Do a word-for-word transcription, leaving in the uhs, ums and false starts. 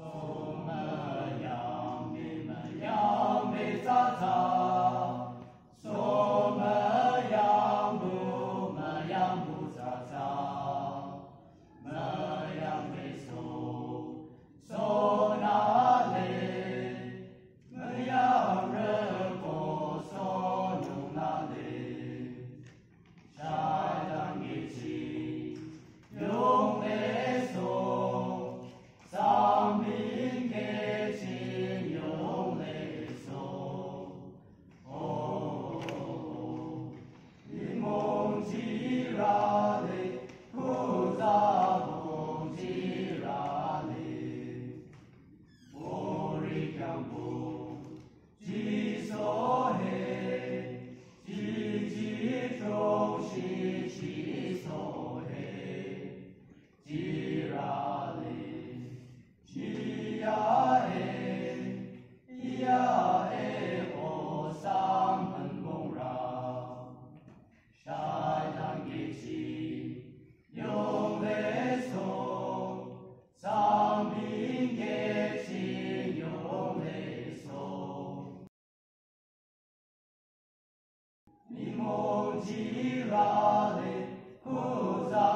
So müyambe, müyambe tsatsa. So müyambuh, müyambuh tsatsa. Müyambe so, so nale. Müyamrü ko so nung nale. Shadangi chi yungle so, sambinge chi yungle so. O, limong jirale, kuzabong jirale. Ori kyangbo jisohe, jiji chongshi jisohe, jirale, jiyahe, iyahe o samben bongra. Shadangi chi yungle so, sambinge chi yungle so. Limong jirale, kuza